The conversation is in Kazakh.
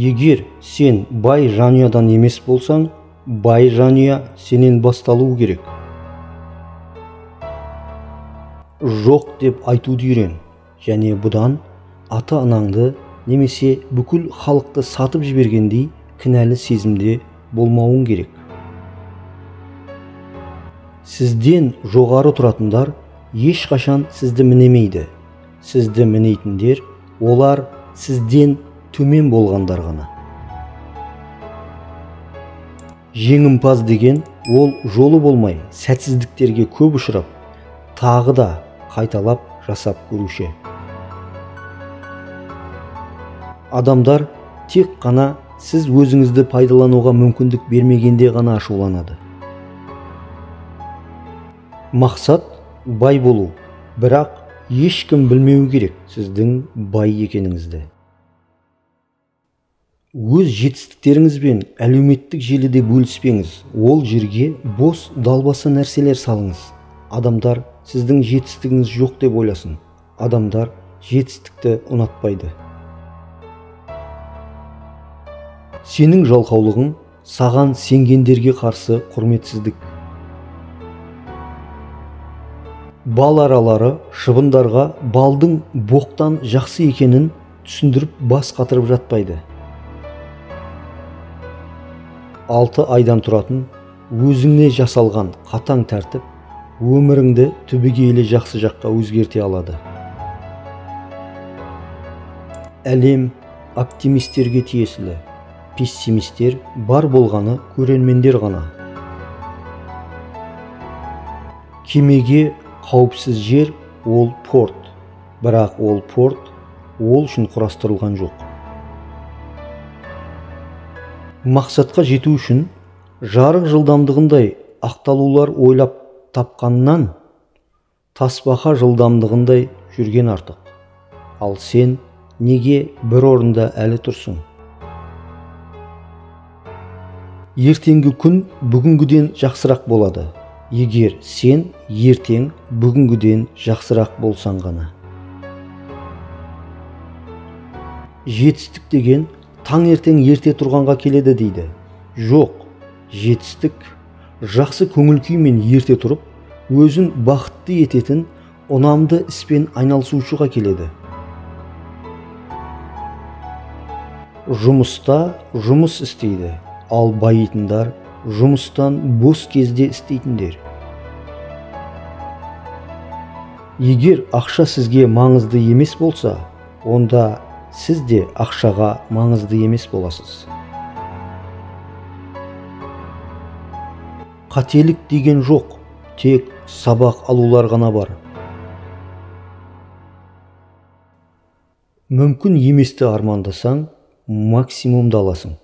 Егер сен бай жанұядан емес болсаң, бай жанұя сенен басталуы керек. Жоқ деп айтуды үйрен, және бұдан ата-анаңды немесе бүкіл халықты сатып жібергендей кінәлі сезімде болмауың керек. Сізден жоғары тұратындар ешқашан сізді мінемейді. Сізді мінейтіндер олар сізден төмен болғандар ғана. Жеңімпаз деген ол жолы болмай сәтсіздіктерге көп ұшырап, тағы да қайталап жасап көруші. Адамдар тек қана сіз өзіңізді пайдалануға мүмкіндік бермегенде ғана ашуланады. Мақсат бай болу, бірақ ешкім білмеуі керек сіздің бай екеніңізді. Өз жетістіктеріңізбен әлеуметтік желіде бөліспеңіз, ол жерге бос далбаса нәрселер салыңыз. Адамдар сіздің жетістігіңіз жоқ деп ойласын. Адамдар жетістікті ұнатпайды. Сенің жалқаулығың саған сенгендерге қарсы құрметсіздік. Бал аралары шыбындарға балдың боқтан жақсы екенін түсіндіріп бас қатырып жатпайды. 6 айдан тұратын өзіңе жасалған қатаң тәртіп өміріңді түбегейлі жақсы жаққа өзгерте алады. Әлем оптимистерге тиесілі, пессимистер бар болғаны көрермендер ғана. Кемеге қауіпсіз жер ол порт, бірақ ол порт ол үшін құрастырылған жоқ. Мақсатқа жету үшін жарық жылдамдығындай ақталулар ойлап тапқаннан тасбақа жылдамдығындай жүрген артық. Ал сен неге бір орында әлі тұрсың? Ертеңгі күн бүгінгіден жақсырақ болады, егер сен ертең бүгінгіден жақсырақ болсаң ғана. Жетістік деген таңертең ерте тұрғанға келеді дейді. Жоқ, жетістік жақсы көңіл күймен ерте тұрып, өзін бақытты ететін ұнамды іспен айналысушыға келеді. Жұмыста жұмыс істейді, ал байитындар жұмыстан бос кезде істейтіндер. Егер ақша сізге маңызды емес болса, онда сіз де ақшаға маңызды емес боласыз. Қателік деген жоқ, тек сабақ алулар ғана бар. Мүмкін еместі армандасаң, максимумды аласың.